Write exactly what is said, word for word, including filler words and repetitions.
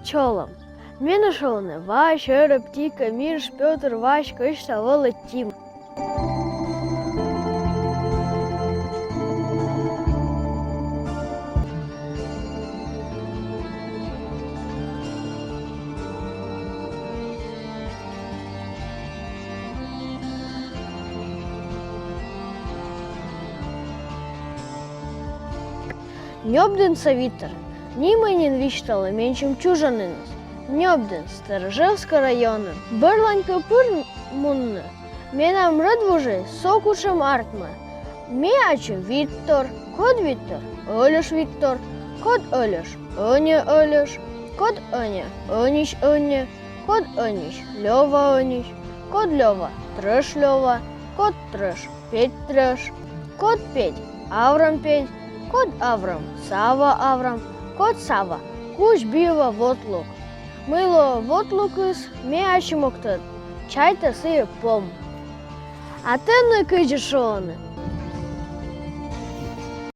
Чолӧм. Менӧ шуӧны Вась, Эрӧп, Тика, Миш, Пётр, Вась, Костя, Вӧлӧ, Тим. Нёбдінса Витторӧн. Нимӧн нин висьталӧ менсьым чужанінас. Нёбдін, Старожевскӧй районын. Бӧрлань кӧ пыр мунны, менам рӧдвужӧй со кутшӧм артмӧ. Ме ачым Виттор, код Виттор — Ӧльӧш Виттор, код Ӧльӧш — Ӧньӧ Ӧльӧш, код Ӧньӧ — Ӧньысь Ӧньӧ, код Ӧньысь — Лёва Ӧньысь, код Лёва — Трӧш Лёва, код Трӧш — Петь Трӧш, код Петь — Аврам Петь, код Аврам — Сава Аврам, код Сава — Кузь Бива Вотлук. Мый лоӧ Вотлукыс, ме ачым ог тӧд, чайта, сійӧ пом. А тэнӧ кыдзи шуӧны?